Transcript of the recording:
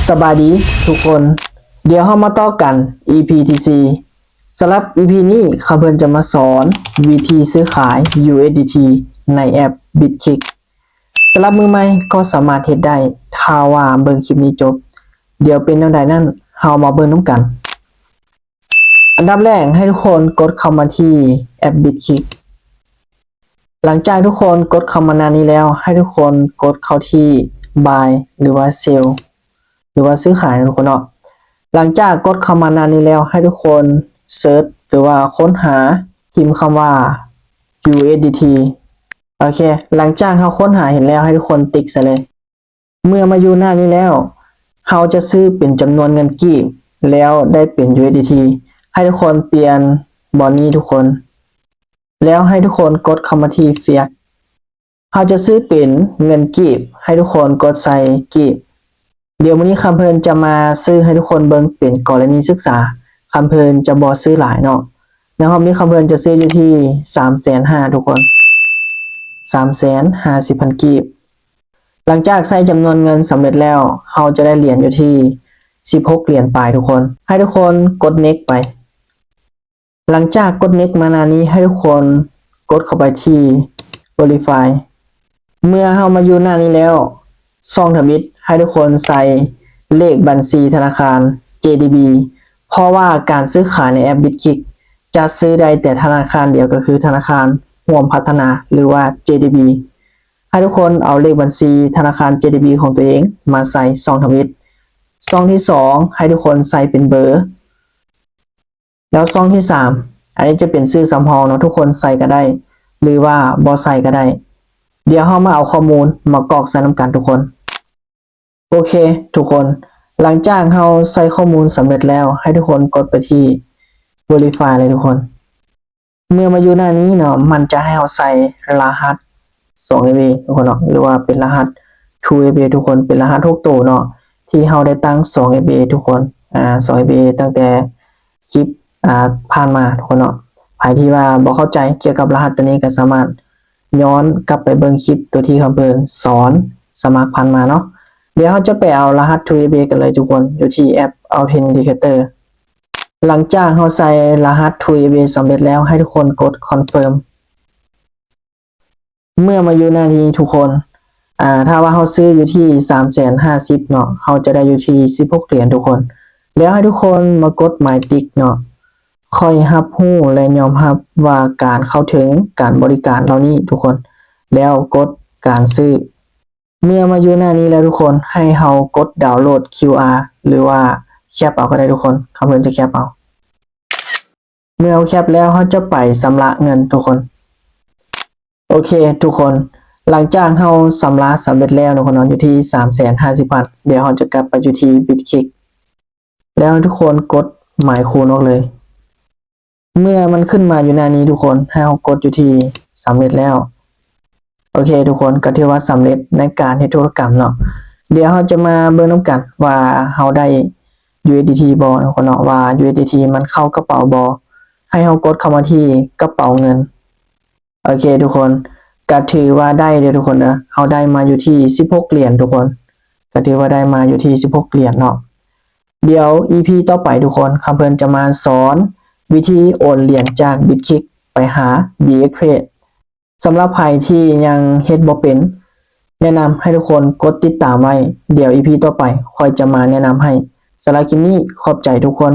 ສະບາຍດີທຸກຄົນ, ດຽວເຮົາມາຕໍ່ກັນ ອີພີທີສີ່. ສຳລັບ ອີພີນີ້ ຄຳເພິ່ນຈະມາສອນວິທີຊື້ຂາຍ ຢູເອສດີທີ ໃນແອັບ Bitkick. ສຳລັບມືໃໝ່ກໍສາມາດເຮັດໄດ້ ຖ້າວ່າເບິ່ງຄລິບນີ້ຈົບ. ດຽວເປັນແນວໃດນັ້ນ ເຮົາມາເບິ່ງນຳກັນ. ອັນດັບແລກໃຫ້ທຸກຄົນກົດເຂົ້າມາທີ່ແອັບ Bitkick. ຫຼັງຈາກທຸກຄົນກົດເຂົ້າມາໜ້ານີ້ແລ້ວ ໃຫ້ທຸກຄົນກົດເຂົ້າທີ່ Buy ຫຼືວ່າ Sell ຫຼືວ່າຊື້ຂາຍນະທຸກຄົນເນາະ. ຫຼັງຈາກກົດເຂົ້າມາໜ້ານີ້ແລ້ວ ໃຫ້ທຸກຄົນເສີດ ຫຼືວ່າຄົ້ນຫາ ພິມຄຳວ່າ ຢູເອສດີທີ. ໂອເຄ ຫຼັງຈາກເຮົາຄົ້ນຫາເຫັນແລ້ວ ໃຫ້ທຸກຄົນຕິກໃສ່ເລີຍ. ເມື່ອມາຢູ່ໜ້ານີ້ແລ້ວ ເຮົາຈະຊື້ເປັນຈຳນວນເງິນກີບ ແລ້ວໄດ້ເປັນ ຢູເອສດີທີ. ໃຫ້ທຸກຄົນປ່ຽນບ່ອນນີ້ທຸກຄົນ ແລ້ວໃຫ້ທຸກຄົນກົດເຂົ້າມາທີ່ Fiat. ເຮົາຈະຊື້ເປັນເງິນກີບ ໃຫ້ທຸກຄົນກົດໃສ່ກີບ. ດຽວມື້ນີ້ຄຳເພິ່ນຈະມາຊື້ໃຫ້ທຸກຄົນເບິ່ງເປັນກໍລະນີສຶກສາ. ຄຳເພິ່ນຈະບໍ່ຊື້ຫຼາຍເນາະ. ໃນຮອບນີ້ຄຳເພິ່ນຈະຊື້ຢູ່ທີ່ສາມແສນຫ້າທຸກຄົນ, ສາມແສນຫ້າສິບພັນກີບ. ຫຼັງຈາກໃສ່ຈຳນວນເງິນສຳເລັດແລ້ວ ເຮົາຈະໄດ້ຫຼຽນຢູ່ທີ່ສິບຫົກຫຼຽນປາຍທຸກຄົນ. ໃຫ້ທຸກຄົນກົດ Next ໄປ. ຫຼັງຈາກກົດ Next ມາໜ້ານີ້ ໃຫ້ທຸກຄົນກົດເຂົ້າໄປທີ່ Verify. ເມື່ອເຮົາມາຢູ່ໜ້ານີ້ແລ້ວ ຊ່ອງທຳອິດ ໃຫ້ທຸກຄົນໃສ່ເລກບັນຊີທະນາຄານ ເຈດີບີ ເພາະວ່າການຊື້ຂາຍໃນແອັບ Bitkick ຈະຊື້ໄດ້ແຕ່ທະນາຄານດຽວ ກໍຄືທະນາຄານຮ່ວມພັດທະນາ ຫຼືວ່າ ເຈດີບີ. ໃຫ້ທຸກຄົນເອົາເລກບັນຊີທະນາຄານ ເຈດີບີ ຂອງຕົວເອງມາໃສ່ຊ່ອງທຳອິດ. ຊ່ອງທີສອງ ໃຫ້ທຸກຄົນໃສ່ເປັນເບີ ແລ້ວຊ່ອງທີສາມ ອັນນີ້ຈະເປັນຊື່ສຳຮອງເນາະ, ທຸກຄົນໃສ່ກໍໄດ້ ຫຼືວ່າບໍ່ໃສ່ກໍໄດ້. ດຽວເຮົາມາເອົາຂໍ້ມູນມາກອກໃສ່ນຳກັນທຸກຄົນ. ໂອເຄທຸກຄົນ, ຫຼັງຈາກເຮົາໃສ່ຂໍ້ມູນສຳເລັດແລ້ວ ໃຫ້ທຸກຄົນກົດໄປທີ່ Verify ເລີຍທຸກຄົນ. ເມື່ອມາຢູ່ໜ້ານີ້ເນາະ ມັນຈະໃຫ້ເຮົາໃສ່ລະຫັດສອງເອັຟເອທຸກຄົນເນາະ ຫຼືວ່າເປັນລະຫັດທູເອັຟເອທຸກຄົນ, ເປັນລະຫັດຫົກໂຕເນາະ ທີ່ເຮົາໄດ້ຕັ້ງສອງເອັຟເອທຸກຄົນ, ອາ ສອງເອັຟເອຕັ້ງແຕ່ຄລິບ ອາ ຜ່ານມາທຸກຄົນເນາະ. ໃຜທີ່ວ່າບໍ່ເຂົ້າໃຈກ່ຽວກັບລະຫັດໂຕນີ້ ກໍສາມາດຍ້ອນກັບໄປເບິ່ງຄລິບໂຕທີ່ຄຳເພິ່ນສອນສະໝັກຜ່ານມາເນາະ. ດຽວເຮົາຈະໄປເອົາລະຫັດທູເອັຟເອກັນເລີຍທຸກຄົນ, ຢູ່ທີ່ແອັບ Authenticator. ຫຼັງຈາກເຮົາໃສ່ລະຫັດທູເອັຟເອສຳເລັດແລ້ວ ໃຫ້ທຸກຄົນກົດ Confirm. ເມື່ອມາຢູ່ໜ້ານີ້ທຸກຄົນ ອາ ຖ້າວ່າເຮົາຊື້ຢູ່ທີ່ສາມແສນຫ້າສິບເນາະ ເຮົາຈະໄດ້ຢູ່ທີ່ສິບຫົກຫຼຽນທຸກຄົນ. ແລ້ວໃຫ້ທຸກຄົນມາກົດໝາຍຕິກເນາະ, ຂ້ອຍຮັບຮູ້ ແລະ ຍອມຮັບວ່າການເຂົ້າເຖິງການບໍລິການເຫຼົ່ານີ້ທຸກຄົນ, ແລ້ວກົດການຊື້. ເມື່ອມາຢູ່ໜ້ານີ້ແລ້ວທຸກຄົນ ໃຫ້ເຮົາກົດດາວໂຫຼດ ຄິວອາ ຫຼືວ່າແຄັບເອົາກໍໄດ້ທຸກຄົນ, ຄຳເພິ່ນຈະແຄັບເອົາ. ເມື່ອເຮົາແຄັບແລ້ວ ເຮົາຈະໄປຊຳລະເງິນທຸກຄົນ. ໂອເຄທຸກຄົນ, ຫຼັງຈາກເຮົາຊຳລະສຳເລັດແລ້ວທຸກຄົນເນາະ ຢູ່ທີ່ສາມແສນຫ້າສິບພັນ, ດຽວເຮົາຈະກັບໄປຢູ່ທີ່ Bitkick ແລ້ວໃຫ້ທຸກຄົນກົດໝາຍຄູນອອກເລີຍ. ເມື່ອມັນຂຶ້ນມາຢູ່ໜ້ານີ້ທຸກຄົນ ໃຫ້ເຮົາກົດຢູ່ທີ່ສຳເລັດແລ້ວ. ໂອເຄທຸກຄົນ, ກໍຖືວ່າສຳເລັດໃນການເຮັດທຸລະກຳເນາະ. ດຽວເຮົາຈະມາເບິ່ງນຳກັນວ່າເຮົາໄດ້ ຢູເອສດີທີ ບໍ່ເນາະ, ວ່າ ຢູເອສດີທີ ມັນເຂົ້າກະເປົາບໍ່. ໃຫ້ເຮົາກົດເຂົ້າມາທີ່ກະເປົາເງິນ. ໂອເຄທຸກຄົນ, ກະຖືວ່າໄດ້ເດີທຸກຄົນເດີ, ເຮົາໄດ້ມາຢູ່ທີ່ສິບຫົກຫຼຽນທຸກຄົນ, ກະຖືວ່າໄດ້ມາຢູ່ທີ່ສິບຫົກຫຼຽນເນາະ. ດຽວ ອີພີ ຕໍ່ໄປທຸກຄົນ ຄຳເພິ່ນຈະມາສອນວິທີໂອນຫຼຽນຈາກ Bitkick ໄປຫາ BXPay. ສຳລັບໃຜທີ່ຍັງເຮັດບໍ່ເປັນ ແນະນຳໃຫ້ທຸກຄົນກົດຕິດຕາມໄວ້, ດຽວ ອີພີ ຕໍ່ໄປຂ້ອຍຈະມາແນະນຳໃຫ້. ສຳລັບຄລິບນີ້ ຂອບໃຈທຸກຄົນ.